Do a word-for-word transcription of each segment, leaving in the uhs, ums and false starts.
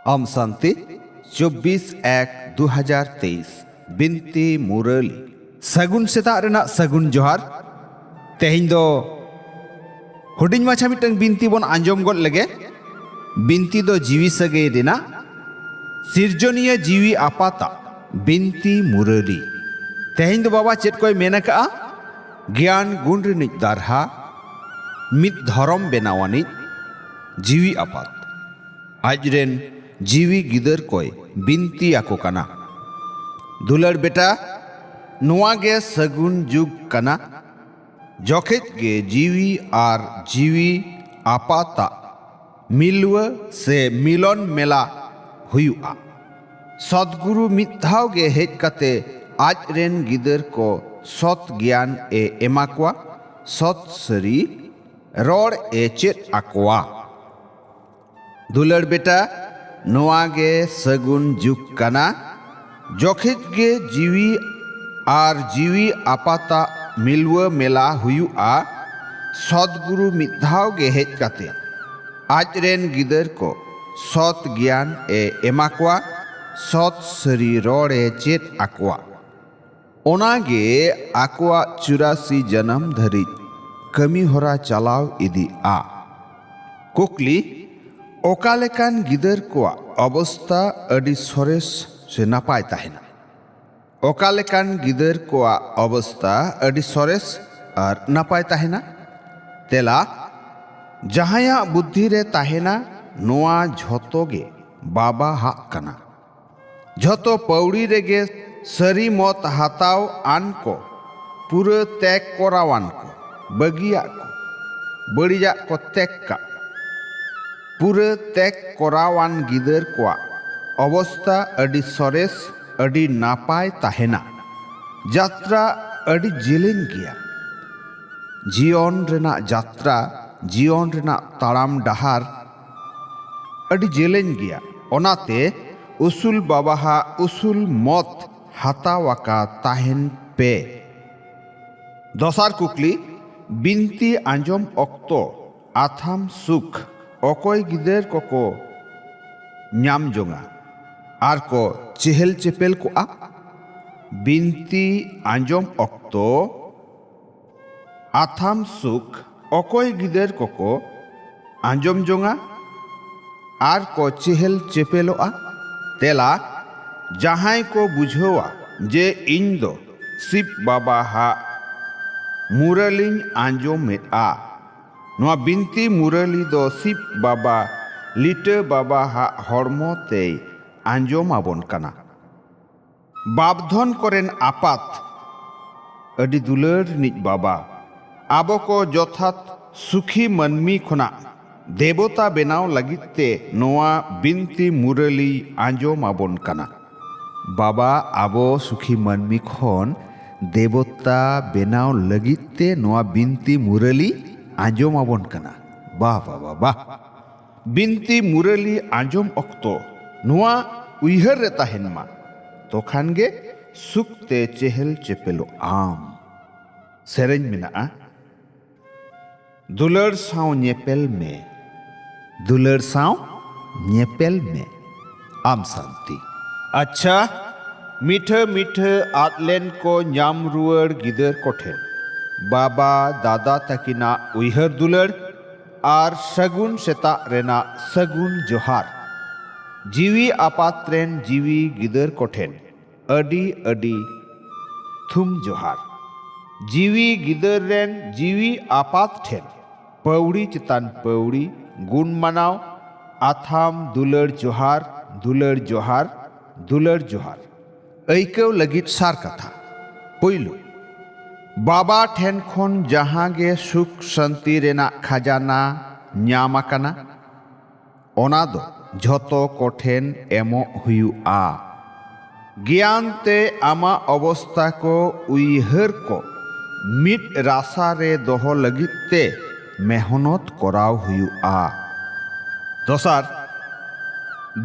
ᱳᱢ ᱥᱟᱱᱛᱤ᱾ ᱪᱚᱵᱵᱤᱥ ᱮᱠ ᱫᱩ ᱦᱟᱡᱟᱨ ᱛᱮᱭᱤᱥ, ᱵᱤᱱᱛᱤ ᱢᱩᱨᱟᱹᱞᱤ᱾ ᱥᱟᱹᱜᱩᱱ ᱥᱮᱛᱟᱜ ᱨᱮᱱᱟᱜ ᱥᱟᱹᱜᱩᱱ ᱡᱚᱦᱟᱨ᱾ ᱛᱮᱦᱮᱧ ᱫᱚ ᱦᱩᱰᱤᱧ ᱢᱟᱪᱷᱟ ᱢᱤᱫᱴᱟᱝ ᱵᱤᱱᱛᱤ ᱵᱚᱱ ᱟᱸᱡᱚᱢ ᱜᱚᱫ ᱞᱮᱜᱮ᱾ ᱵᱤᱱᱛᱤ ᱫᱚ ᱡᱤᱣᱤ ᱥᱟᱹᱜᱟᱹᱭ ᱨᱮᱱᱟᱜ, ᱥᱤᱨᱡᱚᱱᱤᱭᱟᱹ ᱡᱤᱣᱤ ᱟᱯᱟᱛᱟᱜ ᱵᱤᱱᱛᱤ ᱢᱩᱨᱟᱹᱞᱤ᱾ ᱛᱮᱦᱮᱧ ᱫᱚ ᱵᱟᱵᱟ ᱪᱮᱫ ᱠᱚᱭ ᱢᱮᱱ ᱟᱠᱟᱜᱼᱟ? ᱜᱮᱭᱟᱱ ᱜᱩᱱ ᱨᱤᱱᱤᱡ ᱫᱟᱨᱦᱟ, ᱢᱤᱫ ᱫᱷᱚᱨᱚᱢ ᱵᱮᱱᱟᱣᱟᱱᱤᱡ ᱡᱤᱣᱤ ᱟᱯᱟᱛ᱾ ᱟᱡ ᱨᱮᱱ ᱡᱤᱣᱤ ᱜᱤᱫᱟᱹᱨ ᱠᱚᱭ ᱵᱤᱱᱛᱤ ᱟᱠᱚ ᱠᱟᱱᱟ᱾ ᱫᱩᱞᱟᱹᱲ ᱵᱮᱴᱟ, ᱱᱚᱣᱟ ᱜᱮ ᱥᱟᱹᱜᱩᱱ ᱡᱩᱜᱽ ᱠᱟᱱᱟ᱾ ᱡᱚᱠᱷᱮᱡ ᱜᱮ ᱡᱤᱣᱤ ᱟᱨ ᱡᱤᱣᱤ ᱟᱯᱟᱛᱟᱜ ᱢᱤᱞᱣᱟᱹ ᱥᱮ ᱢᱤᱞᱚᱱ ᱢᱮᱞᱟ ᱦᱩᱭᱩᱜᱼᱟ᱾ ᱥᱚᱛᱜᱩᱨᱩ ᱢᱤᱫ ᱫᱷᱟᱣ ᱜᱮ ᱦᱮᱡ ᱠᱟᱛᱮ ᱟᱡ ᱨᱮᱱ ᱜᱤᱫᱟᱹᱨ ᱠᱚ ᱥᱚᱛ ᱜᱮᱭᱟᱱ ᱮ ᱮᱢᱟ ᱠᱚᱣᱟ, ᱥᱚᱛ ᱥᱟᱹᱨᱤ ᱨᱚᱲ ᱮ ᱪᱮᱫ ᱟᱠᱚᱣᱟ᱾ ᱫᱩᱞᱟᱹᱲ ᱵᱮᱴᱟ, ᱱᱚᱣᱟ ᱜᱮ ᱥᱟᱹᱜᱩᱱ ᱡᱩᱜᱽ ᱠᱟᱱᱟ᱾ ᱡᱚᱠᱷᱮᱡ ᱜᱮ ᱡᱤᱣᱤ ᱟᱨ ᱡᱤᱣᱤ ᱟᱯᱟᱛᱟᱜ ᱢᱤᱞᱣᱟᱹ ᱢᱮᱞᱟ ᱦᱩᱭᱩᱜᱼᱟ᱾ ᱥᱚᱛᱜᱩᱨᱩ ᱢᱤᱫ ᱫᱷᱟᱣ ᱜᱮ ᱦᱮᱡ ᱠᱟᱛᱮ ᱟᱡ ᱨᱮᱱ ᱜᱤᱫᱟᱹᱨ ᱠᱚ ᱥᱚᱛ ᱜᱮᱭᱟᱱ ᱮ ᱮᱢᱟ ᱠᱚᱣᱟ, ᱥᱚᱛ ᱥᱟᱹᱨᱤ ᱨᱚᱲ ᱮ ᱪᱮᱫ ᱟᱠᱚᱣᱟ᱾ ᱚᱱᱟ ᱜᱮ ᱟᱠᱚᱣᱟᱜ ᱪᱩᱨᱟᱥᱤ ᱡᱟᱱᱟᱢ ᱫᱷᱟᱹᱨᱤᱡ ᱠᱟᱹᱢᱤ ᱦᱚᱨᱟ ᱪᱟᱞᱟᱣ ᱤᱫᱤᱜᱼᱟ᱾ ᱠᱩᱠᱞᱤ, ᱚᱠᱟ ᱞᱮᱠᱟᱱ ᱜᱤᱫᱟᱹᱨ ᱠᱚᱣᱟᱜ ᱚᱵᱚᱥᱛᱟ ᱟᱹᱰᱤ ᱥᱚᱨᱮᱥ ᱥᱮ ᱱᱟᱯᱟᱭ ᱛᱟᱦᱮᱱᱟ? ᱚᱠᱟ ᱞᱮᱠᱟᱱ ᱜᱤᱫᱟᱹᱨ ᱠᱚᱣᱟᱜ ᱚᱵᱚᱥᱛᱟ ᱟᱹᱰᱤ ᱥᱚᱨᱮᱥ ᱟᱨ ᱱᱟᱯᱟᱭ ᱛᱟᱦᱮᱱᱟ? ᱛᱮᱞᱟ, ᱡᱟᱦᱟᱸᱭᱟᱜ ᱵᱩᱫᱽᱫᱷᱤ ᱨᱮ ᱛᱟᱦᱮᱱᱟ, ᱱᱚᱣᱟ ᱡᱷᱚᱛᱚ ᱜᱮ ᱵᱟᱵᱟ ᱦᱟᱜ ᱠᱟᱱᱟ᱾ ᱡᱷᱚᱛᱚ ᱯᱟᱹᱣᱲᱤ ᱨᱮᱜᱮ ᱥᱟᱹᱨᱤ ᱢᱚᱛ ᱦᱟᱛᱟᱣ ᱟᱱ ᱠᱚ, ᱯᱩᱨᱟᱹ ᱛᱮᱜ ᱠᱚᱨᱟᱣᱟᱱ ᱠᱚ, ᱵᱟᱹᱜᱤᱭᱟᱜ ᱠᱚ, ᱵᱟᱹᱲᱤᱡᱟᱜ ᱠᱚ ᱛᱮᱜ ᱠᱟᱜ᱾ ᱯᱩᱨᱟᱹ ᱛᱮᱜ ᱠᱚᱨᱟᱣᱟᱱ ᱜᱤᱫᱟᱹᱨ ᱠᱚᱣᱟᱜ ᱚᱵᱚᱥᱛᱟ ᱟᱹᱰᱤ ᱥᱚᱨᱮᱥ, ᱟᱹᱰᱤ ᱱᱟᱯᱟᱭ ᱛᱟᱦᱮᱱᱟ᱾ ᱡᱟᱛᱨᱟ ᱟᱹᱰᱤ ᱡᱮᱞᱮᱧ ᱜᱮᱭᱟ᱾ ᱡᱤᱭᱚᱱ ᱨᱮᱱᱟᱜ ᱡᱟᱛᱨᱟ, ᱡᱤᱭᱚᱱ ᱨᱮᱱᱟᱜ ᱛᱟᱲᱟᱢ ᱰᱟᱦᱟᱨ ᱟᱹᱰᱤ ᱡᱮᱞᱮᱧ ᱜᱮᱭᱟ᱾ ᱚᱱᱟᱛᱮ ᱩᱥᱩᱞ ᱵᱟᱵᱟᱦᱟᱜ ᱩᱥᱩᱞ ᱢᱚᱛ ᱦᱟᱛᱟᱣ ᱟᱠᱟ ᱛᱟᱦᱮᱱ ᱯᱮ᱾ ᱫᱚᱥᱟᱨ ᱠᱩᱠᱞᱤ, ᱵᱤᱱᱛᱤ ᱟᱸᱡᱚᱢ ᱚᱠᱛᱚ ᱟᱛᱷᱟᱢ ᱥᱩᱠ ᱚᱠᱚᱭ ᱜᱤᱫᱟᱹᱨ ᱠᱚᱠᱚ ᱧᱟᱢ ᱡᱚᱝᱟ ᱟᱨ ᱠᱚ ᱪᱮᱦᱮᱞ ᱪᱮᱯᱮᱞ ᱠᱚᱜᱼᱟ᱾ ᱵᱤᱱᱛᱤ ᱟᱸᱡᱚᱢ ᱚᱠᱛᱚ ᱟᱛᱷᱟᱢ ᱥᱩᱠ ᱚᱠᱚᱭ ᱜᱤᱫᱟᱹᱨ ᱠᱚᱠᱚ ᱟᱸᱡᱚᱢ ᱡᱚᱝᱟ ᱟᱨ ᱠᱚ ᱪᱮᱦᱮᱞ ᱪᱮᱯᱮᱞᱚᱜᱼᱟ? ᱛᱮᱞᱟ, ᱡᱟᱦᱟᱸᱭ ᱠᱚ ᱵᱩᱡᱷᱟᱹᱣᱟ ᱡᱮ ᱤᱧ ᱫᱚ ᱥᱤᱵ ᱵᱟᱵᱟ ᱦᱟᱜ ᱢᱩᱨᱟᱹᱞᱤᱧ ᱟᱸᱡᱚᱢᱮᱫᱼᱟ᱾ ᱱᱚᱣᱟ ᱵᱤᱱᱛᱤ ᱢᱩᱨᱟᱹᱞᱤ ᱫᱚ ᱥᱤᱵ ᱵᱟᱵᱟ ᱞᱤᱴᱟᱹ ᱵᱟᱵᱟ ᱦᱟᱜ ᱦᱚᱲᱢᱚ ᱛᱮᱭ ᱟᱸᱡᱚᱢ ᱟᱵᱚᱱ ᱠᱟᱱᱟ᱾ ᱵᱟᱯᱫᱷᱚᱱ ᱠᱚᱨᱮᱱ ᱟᱯᱟᱛ, ᱟᱹᱰᱤ ᱫᱩᱞᱟᱹᱲ ᱨᱤᱱᱤᱡ ᱵᱟᱵᱟ, ᱟᱵᱚ ᱠᱚ ᱡᱚᱛᱷᱟᱛ ᱥᱩᱠᱷᱤ ᱢᱟᱹᱱᱢᱤ ᱠᱷᱚᱱᱟᱜ ᱫᱮᱵᱚᱛᱟ ᱵᱮᱱᱟᱣ ᱞᱟᱹᱜᱤᱫ ᱛᱮ ᱱᱚᱣᱟ ᱵᱤᱱᱛᱤ ᱢᱩᱨᱟᱹᱞᱤ ᱟᱸᱡᱚᱢ ᱟᱵᱚᱱ ᱠᱟᱱᱟ᱾ ᱵᱟᱵᱟ, ᱟᱵᱚ ᱥᱩᱠᱷᱤ ᱢᱟᱹᱱᱢᱤ ᱠᱷᱚᱱ ᱫᱮᱵᱚᱛᱟ ᱵᱮᱱᱟᱣ ᱞᱟᱹᱜᱤᱫ ᱛᱮ ᱱᱚᱣᱟ ᱵᱤᱱᱛᱤ ᱢᱩᱨᱟᱹᱞᱤ ᱟᱸᱡᱚᱢ ᱟᱵᱚᱱ ᱠᱟᱱᱟ᱾ ᱵᱟᱦ, ᱵᱟᱦ, ᱵᱟᱦ, ᱵᱟᱦ᱾ ᱵᱤᱱᱛᱤ ᱢᱩᱨᱟᱹᱞᱤ ᱟᱸᱡᱚᱢ ᱚᱠᱛᱚ ᱱᱚᱣᱟ ᱩᱭᱦᱟᱹᱨ ᱨᱮ ᱛᱟᱦᱮᱱ ᱢᱟ, ᱛᱚᱠᱷᱟᱱ ᱜᱮ ᱥᱩᱠ ᱛᱮ ᱪᱮᱦᱮᱞ ᱪᱮᱯᱮᱞᱚᱜ ᱟᱢ᱾ ᱥᱮᱨᱮᱧ ᱢᱮᱱᱟᱜᱼᱟ, ᱫᱩᱞᱟᱹᱲ ᱥᱟᱶ ᱧᱮᱯᱮᱞ ᱢᱮ, ᱫᱩᱞᱟᱹᱲ ᱥᱟᱶ ᱧᱮᱯᱮᱞ ᱢᱮ, ᱟᱢ ᱥᱟᱱᱛᱤ᱾ ᱟᱪᱪᱷᱟ, ᱢᱤᱴᱷᱟᱹ ᱢᱤᱴᱷᱟᱹ ᱟᱫ ᱞᱮᱱ ᱠᱚ ᱧᱟᱢ ᱨᱩᱣᱟᱹᱲ ᱜᱤᱫᱟᱹᱨ ᱠᱚᱴᱷᱮᱱ ᱵᱟᱵᱟ ᱫᱟᱫᱟ ᱛᱟᱹᱠᱤᱱᱟᱜ ᱩᱭᱦᱟᱹᱨ ᱫᱩᱞᱟᱹᱲ ᱟᱨ ᱥᱟᱹᱜᱩᱱ ᱥᱮᱛᱟᱜ ᱨᱮᱱᱟᱜ ᱥᱟᱹᱜᱩᱱ ᱡᱚᱦᱟᱨ᱾ ᱡᱤᱣᱤ ᱟᱯᱟᱛ ᱨᱮᱱ ᱡᱤᱣᱤ ᱜᱤᱫᱟᱹᱨ ᱠᱚᱴᱷᱮᱱ ᱟᱹᱰᱤ ᱟᱹᱰᱤ ᱛᱷᱩᱢ ᱡᱚᱦᱟᱨ᱾ ᱡᱤᱣᱤ ᱜᱤᱫᱟᱹᱨ ᱨᱮᱱ ᱡᱤᱣᱤ ᱟᱯᱟᱛ ᱴᱷᱮᱱ ᱯᱟᱹᱣᱲᱤ ᱪᱮᱛᱟᱱ ᱯᱟᱹᱣᱲᱤ ᱜᱩᱱ ᱢᱟᱱᱟᱣ, ᱟᱛᱷᱟᱢ ᱫᱩᱞᱟᱹᱲ ᱡᱚᱦᱟᱨ, ᱫᱩᱞᱟᱹᱲ ᱡᱚᱦᱟᱨ, ᱫᱩᱞᱟᱹᱲ ᱡᱚᱦᱟᱨ᱾ ᱟᱹᱭᱠᱟᱹᱣ ᱞᱟᱹᱜᱤᱫ ᱥᱟᱨ ᱠᱟᱛᱷᱟ᱾ ᱯᱩᱭᱞᱩ, ᱵᱟᱵᱟ ᱴᱷᱮᱱ ᱠᱷᱚᱱ ᱡᱟᱦᱟᱸ ᱜᱮ ᱥᱩᱠ ᱥᱟᱱᱛᱤ ᱨᱮᱱᱟᱜ ᱠᱷᱟᱡᱟᱱᱟ ᱧᱟᱢ ᱟᱠᱟᱱᱟ, ᱚᱱᱟ ᱫᱚ ᱡᱷᱚᱛᱚ ᱠᱚᱴᱷᱮᱱ ᱮᱢᱚᱜ ᱦᱩᱭᱩᱜᱼᱟ᱾ ᱜᱮᱭᱟᱱ ᱛᱮ ᱟᱢᱟᱜ ᱚᱵᱚᱥᱛᱟ ᱠᱚ, ᱩᱭᱦᱟᱹᱨ ᱠᱚ ᱢᱤᱫ ᱨᱟᱥᱟ ᱨᱮ ᱫᱚᱦᱚ ᱞᱟᱹᱜᱤᱫ ᱛᱮ ᱢᱮᱦᱱᱚᱛ ᱠᱚᱨᱟᱣ ᱦᱩᱭᱩᱜᱼᱟ᱾ ᱫᱚᱥᱟᱨ,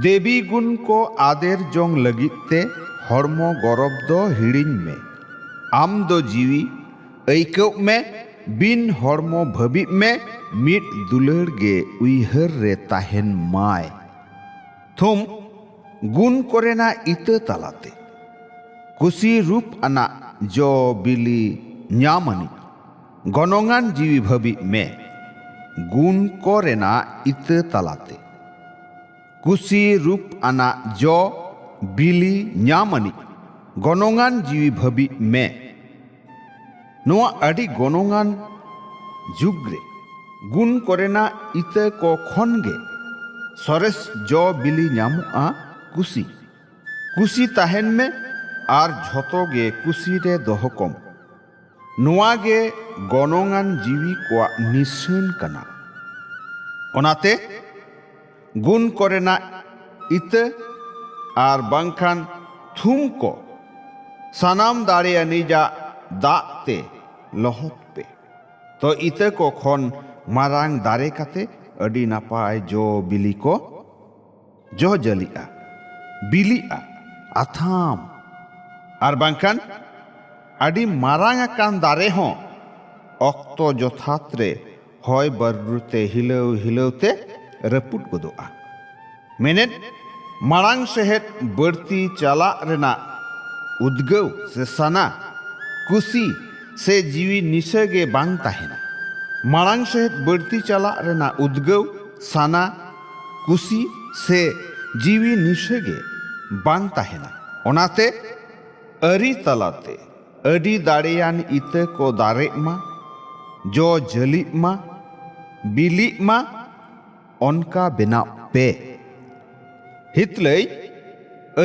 ᱫᱮᱵᱤ ᱜᱩᱱ ᱠᱚ ᱟᱫᱮᱨ ᱡᱚᱝ ᱞᱟᱹᱜᱤᱫ ᱛᱮ ᱦᱚᱲᱢᱚ ᱜᱚᱨᱚᱵ ᱫᱚ ᱦᱤᱲᱤᱧ ᱢᱮ᱾ ᱟᱢ ᱫᱚ ᱡᱤᱣᱤ ᱟᱹᱭᱠᱟᱹᱣ ᱢᱮ, ᱵᱤᱱ ᱦᱚᱲᱢᱚ ᱵᱷᱟᱹᱵᱤᱜ ᱢᱮ, ᱢᱤᱫ ᱫᱩᱞᱟᱹᱲ ᱜᱮ ᱩᱭᱦᱟᱹᱨ ᱨᱮ ᱛᱟᱦᱮᱱ ᱢᱟᱭ᱾ ᱛᱷᱩᱢ ᱜᱩᱱ ᱠᱚᱨᱮᱱᱟᱜ ᱤᱛᱟᱹ ᱛᱟᱞᱟᱛᱮ ᱠᱩᱥᱤ ᱨᱩᱯ ᱟᱱᱟᱜ ᱡᱚ ᱵᱤᱞᱤ ᱧᱟᱢ ᱟᱹᱱᱤᱡ ᱜᱚᱱᱚᱝᱟᱱ ᱡᱤᱣᱤ ᱵᱷᱟᱹᱵᱤᱜ ᱢᱮ᱾ ᱜᱩᱱ ᱠᱚᱨᱮᱱᱟᱜ ᱤᱛᱟᱹ ᱛᱟᱞᱟᱛᱮ ᱠᱩᱥᱤ ᱨᱩᱯ ᱟᱱᱟᱜ ᱡᱚ ᱵᱤᱞᱤ ᱧᱟᱢ ᱟᱹᱱᱤᱡ ᱜᱚᱱᱚᱝᱟᱱ ᱡᱤᱣᱤ ᱵᱷᱟᱹᱵᱤᱜ ᱢᱮ᱾ ᱱᱚᱣᱟ ᱟᱹᱰᱤ ᱜᱚᱱᱚᱝᱟᱱ ᱡᱩᱜᱽ ᱨᱮ ᱜᱩᱱ ᱠᱚᱨᱮᱱᱟᱜ ᱤᱛᱟᱹ ᱠᱚ ᱠᱷᱚᱱ ᱜᱮ ᱥᱚᱨᱮᱥ ᱡᱚ ᱵᱤᱞᱤ ᱧᱟᱢᱚᱜᱼᱟ ᱠᱩᱥᱤ᱾ ᱠᱩᱥᱤ ᱛᱟᱦᱮᱱ ᱢᱮ ᱟᱨ ᱡᱷᱚᱛᱚ ᱜᱮ ᱠᱩᱥᱤ ᱨᱮ ᱫᱚᱦᱚ ᱠᱚᱢ᱾ ᱱᱚᱣᱟ ᱜᱮ ᱜᱚᱱᱚᱝᱟᱱ ᱡᱤᱣᱤ ᱠᱚᱣᱟᱜ ᱱᱤᱥᱟᱹᱱ ᱠᱟᱱᱟ᱾ ᱚᱱᱟᱛᱮ ᱜᱩᱱ ᱠᱚᱨᱮᱱᱟᱜ ᱤᱛᱟᱹ ᱟᱨ ᱵᱟᱝᱠᱷᱟᱱ ᱛᱷᱩᱢ ᱠᱚ ᱥᱟᱱᱟᱢ ᱫᱟᱲᱮᱭᱟᱱᱤᱡᱟᱜ ᱫᱟᱜ ᱛᱮ ᱞᱚᱦᱚᱫ ᱯᱮ᱾ ᱛᱚ ᱤᱛᱟᱹ ᱠᱚ ᱠᱷᱚᱱ ᱢᱟᱨᱟᱝ ᱫᱟᱨᱮ ᱠᱟᱛᱮ ᱟᱹᱰᱤ ᱱᱟᱯᱟᱭ ᱡᱚ ᱵᱤᱞᱤ ᱠᱚ ᱡᱚ ᱡᱟᱹᱞᱤᱜᱼᱟ, ᱵᱤᱞᱤᱜᱼᱟ, ᱟᱛᱷᱟᱢ᱾ ᱟᱨ ᱵᱟᱝᱠᱷᱟᱱ ᱟᱹᱰᱤ ᱢᱟᱨᱟᱝ ᱟᱠᱟᱱ ᱫᱟᱨᱮ ᱦᱚᱸ ᱚᱠᱛᱚ ᱡᱚᱛᱷᱟᱛ ᱨᱮ ᱦᱚᱭ ᱵᱟᱹᱨᱰᱩ ᱛᱮ ᱦᱤᱞᱟᱹᱣ ᱦᱤᱞᱟᱹᱣ ᱛᱮ ᱨᱟᱹᱯᱩᱫ ᱜᱚᱫᱚᱜᱼᱟ᱾ ᱢᱮᱱᱮᱫ, ᱢᱟᱲᱟᱝ ᱥᱮᱦᱮᱫ ᱵᱟᱹᱲᱛᱤ ᱪᱟᱞᱟᱜ ᱨᱮᱱᱟᱜ ᱩᱫᱽᱜᱟᱹᱣ ᱥᱮ ᱥᱟᱱᱟ, ᱠᱩᱥᱤ ᱥᱮ ᱡᱤᱣᱤ ᱱᱤᱥᱟᱹ ᱜᱮ ᱵᱟᱝ ᱛᱟᱦᱮᱱᱟ᱾ ᱢᱟᱲᱟᱝ ᱥᱮᱦᱮᱫ ᱵᱟᱹᱲᱛᱤ ᱪᱟᱞᱟᱜ ᱨᱮᱱᱟᱜ ᱩᱫᱽᱜᱟᱹᱣ, ᱥᱟᱱᱟ, ᱠᱩᱥᱤ ᱥᱮ ᱡᱤᱣᱤ ᱱᱤᱥᱟᱹ ᱜᱮ ᱵᱟᱝ ᱛᱟᱦᱮᱱᱟ᱾ ᱚᱱᱟᱛᱮ ᱟᱹᱨᱤ ᱛᱟᱞᱟᱛᱮ ᱟᱹᱰᱤ ᱫᱟᱲᱮᱭᱟᱱ ᱤᱛᱟᱹ ᱠᱚ ᱫᱟᱨᱮᱜ ᱢᱟ, ᱡᱚ ᱡᱟᱹᱞᱤᱜ ᱢᱟ, ᱵᱤᱞᱤᱜ ᱢᱟ, ᱚᱱᱠᱟ ᱵᱮᱱᱟᱣ ᱯᱮ᱾ ᱦᱤᱛᱞᱟᱹᱭ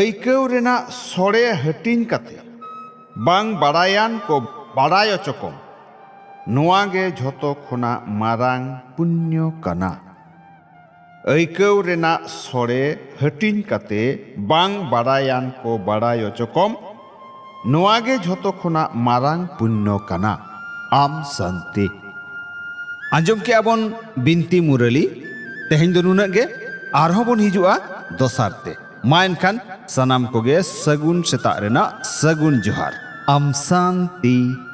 ᱟᱹᱭᱠᱟᱹᱣ ᱨᱮᱱᱟᱜ ᱥᱚᱲᱮ ᱦᱟᱹᱴᱤᱧ ᱠᱟᱛᱮ ᱵᱟᱝ ᱵᱟᱲᱟᱭᱟᱱ ᱠᱚ ᱵᱟᱲᱟᱭ ᱚᱪᱚ ᱠᱚᱢ᱾ ᱱᱚᱣᱟ ᱜᱮ ᱡᱷᱚᱛᱚ ᱠᱷᱚᱱᱟᱜ ᱢᱟᱨᱟᱝ ᱯᱩᱱᱱᱚ ᱠᱟᱱᱟ᱾ ᱟᱹᱭᱠᱟᱹᱣ ᱨᱮᱱᱟᱜ ᱥᱚᱲᱮ ᱦᱟᱹᱴᱤᱧ ᱠᱟᱛᱮ ᱵᱟᱝ ᱵᱟᱲᱟᱭᱟᱱ ᱠᱚ ᱵᱟᱲᱟᱭ ᱚᱪᱚ ᱠᱚᱢ᱾ ᱱᱚᱣᱟ ᱜᱮ ᱡᱷᱚᱛᱚ ᱠᱷᱚᱱᱟᱜ ᱢᱟᱨᱟᱝ ᱯᱩᱱᱱᱚ ᱠᱟᱱᱟ᱾ ᱟᱢ ᱥᱟᱱᱛᱤ᱾ ᱟᱸᱡᱚᱢ ᱠᱮᱜᱼᱟ ᱵᱚᱱ ᱵᱤᱱᱛᱤ ᱢᱩᱨᱟᱹᱞᱤ᱾ ᱛᱮᱦᱮᱧ ᱫᱚ ᱱᱩᱱᱟᱹᱜ ᱜᱮ, ᱟᱨᱦᱚᱸ ᱵᱚᱱ ᱦᱤᱡᱩᱜᱼᱟ ᱫᱚᱥᱟᱨ ᱛᱮ᱾ ᱢᱟ ᱮᱱᱠᱷᱟᱱ ᱥᱟᱱᱟᱢ ᱠᱚᱜᱮ ᱥᱟᱹᱜᱩᱱ ᱥᱮᱛᱟᱜ ᱨᱮᱱᱟᱜ ᱥᱟᱹᱜᱩᱱ ᱡᱚᱦᱟᱨ᱾ ᱟᱢ ᱥᱟᱱᱛᱤ᱾